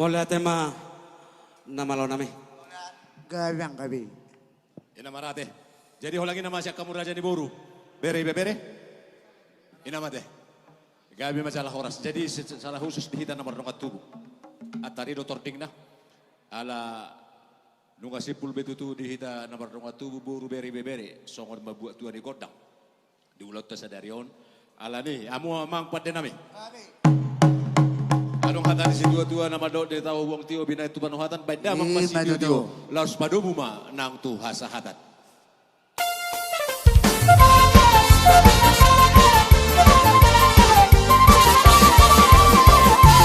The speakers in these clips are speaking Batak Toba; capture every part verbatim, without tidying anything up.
Mauliate ma na malo nami. Gabe, gabe. Ina marate. Jadi holan i nama sian hamu raja ni boru, bere, ibebere. Ina mate. Gabe ma jala horas. Jadi se-, secara khusus di hita na mardongan tubu, antar i do tordingna. Ala nunga simpul be tutu di hita na mardongan tubu boru, bere, ibebere songon mambuat tua ni gondang di ulaonta sadari on. Alani i, hamu amang pande nami. Adong hata ni situatua na mandok, di tao buang tio binahen tu panuhatan, baen damang ma sitiotio. Laos padomu ma nang tu hasahatan.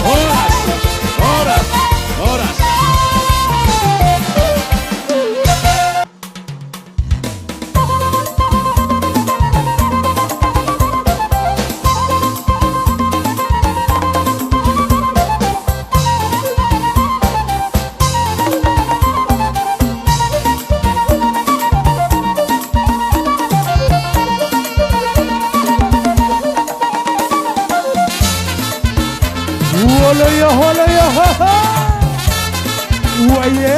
Horas, horas, horas. Wala ya, wala ya, ha, ha. Wah, ye.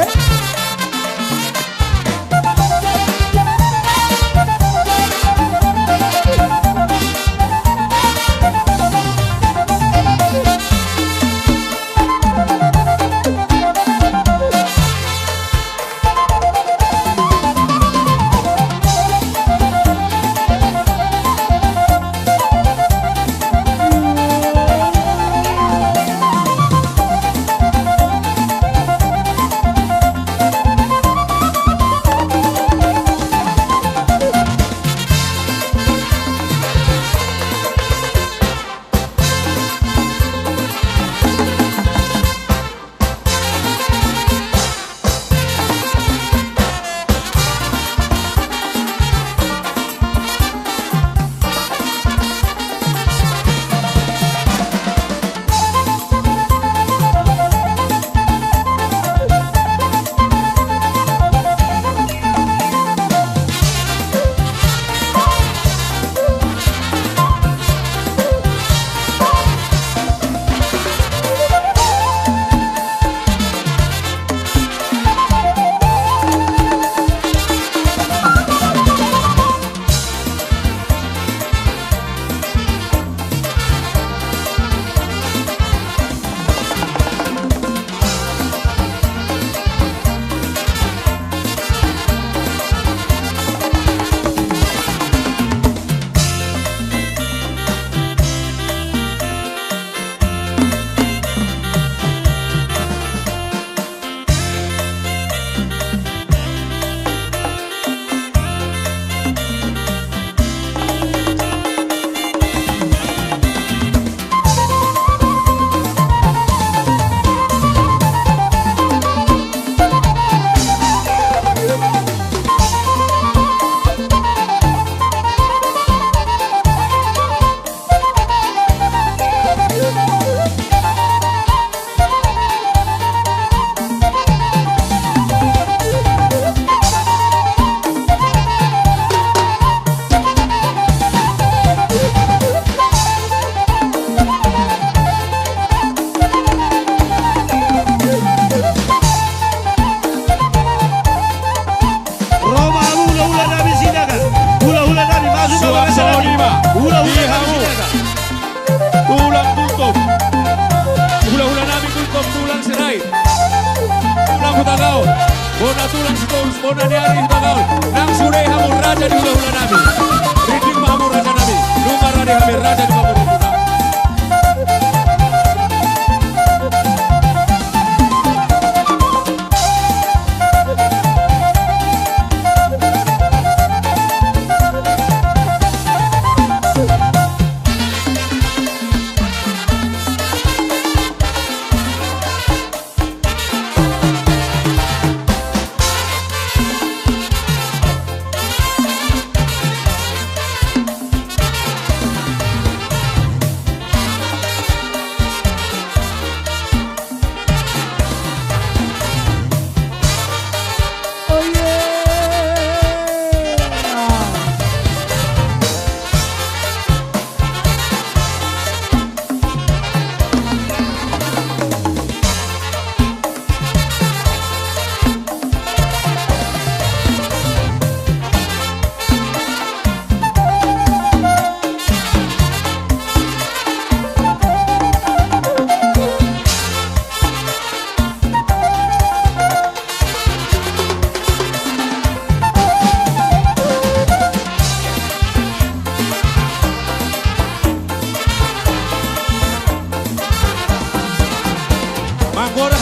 Ro ma hamu hulahula nami Sinaga. Hulahula nami, masuk ma. Suang songon i ma. Hulahula nami Sinaga. Tulang Gultom. Hulahula nami Gultom, tulang Sirait. Tulang Hutagaol. Bona tulang Sitorus, bona ni ari Hutagaol. Nang sude hamu raja ni hulahula nami. Rinding ma hamu raja nami. Nunga rade hami raja ni pamoruonmuna.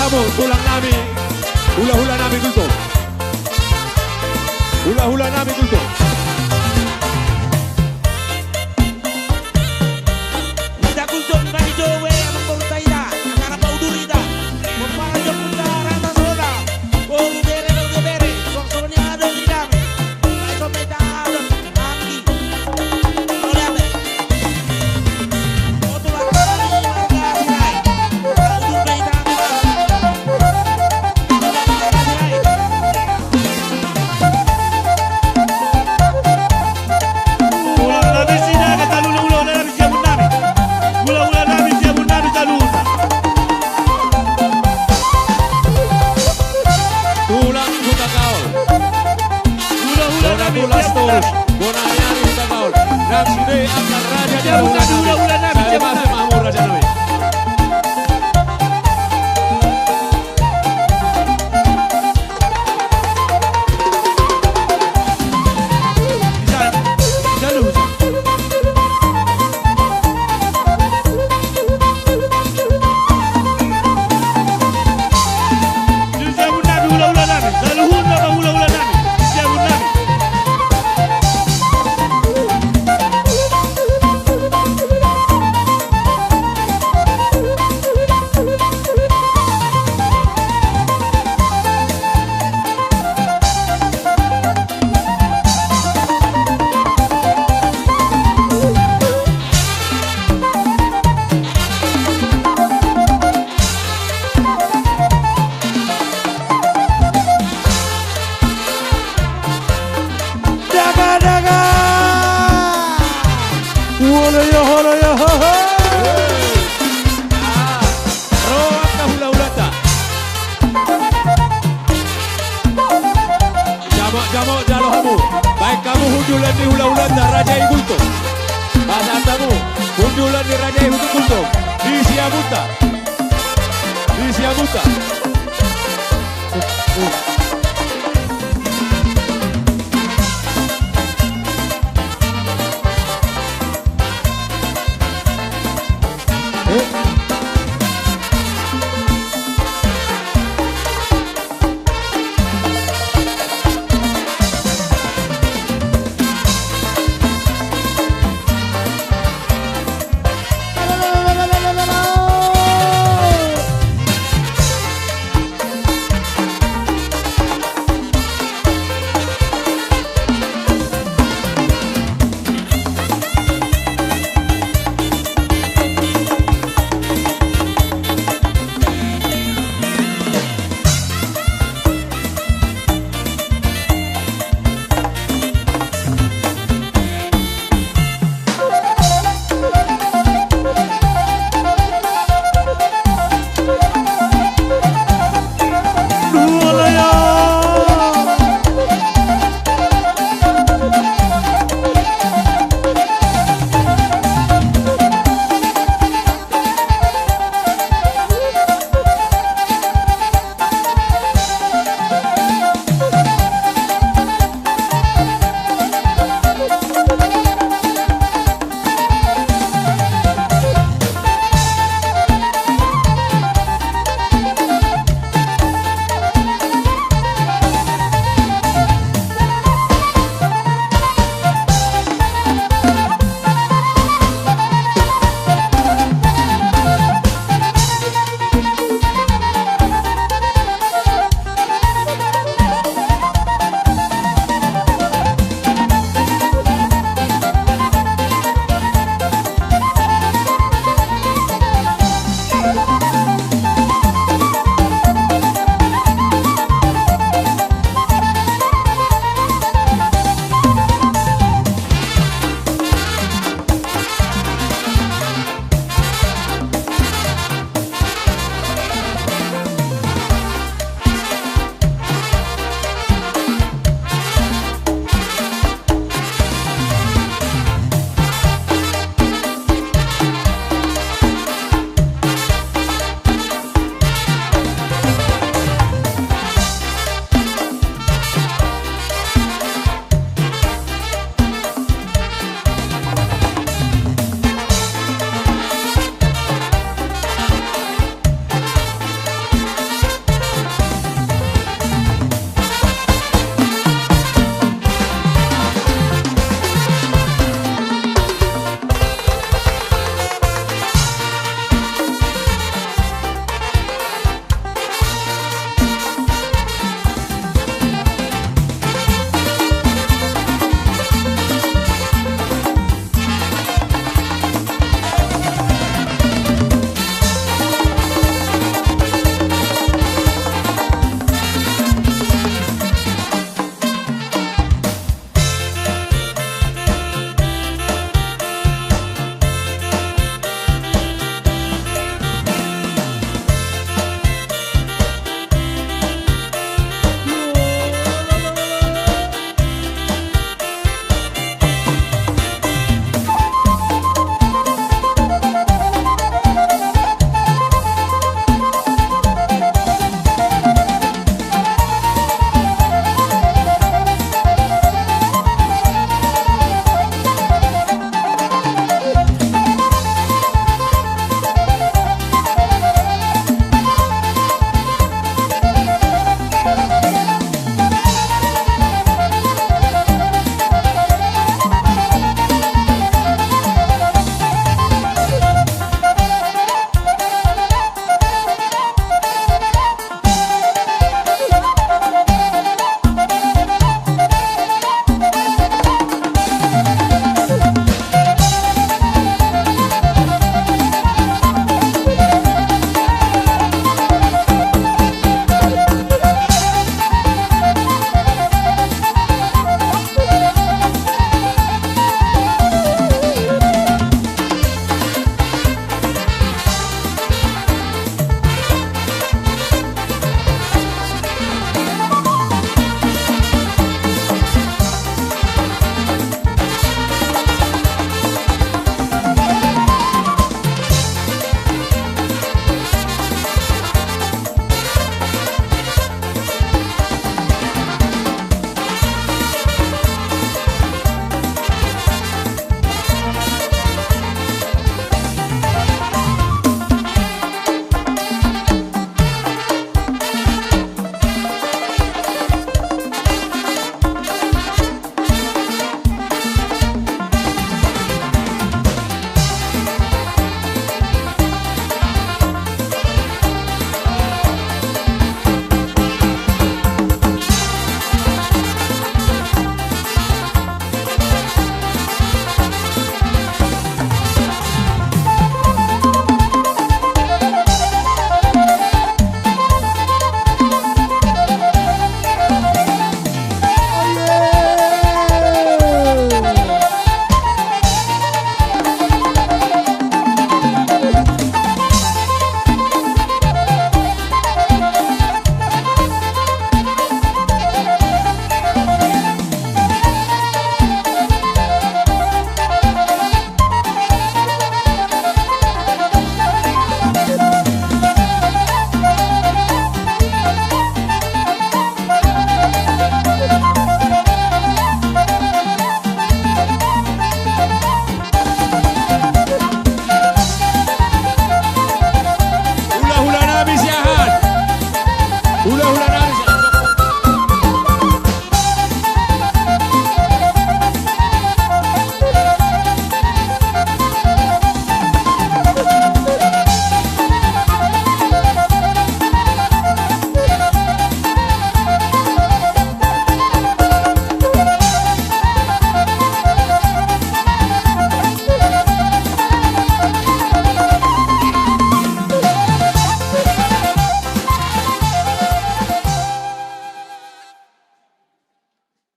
Tulang nami, hulahula nami Gultom. Hulahula nami Gultom. Ita Gultom, bani jo we, amang boru ta ita, acara paudur ita. Pomparan jo punta rata sota. Boru bere, boru bere, suang songon i ma dohot nami. Ai so pe ita adong. Tulang Hutagaol. Bona tulas torus, bona ari-ari Hutagaol. Nang sude angka raja di hulahula nami. Sai masuk makmur raja nami. Daga, daga. Olo yo, olo yo, ho, ho. Ro angka hulahulanta. Jamot-jamot jalo hamu. Baen hamu hundulan ni hulahulanta, raja i Gultom. Pasahat hamu hundulan ni raja i Gultom. Di siamunta. Di siamunta.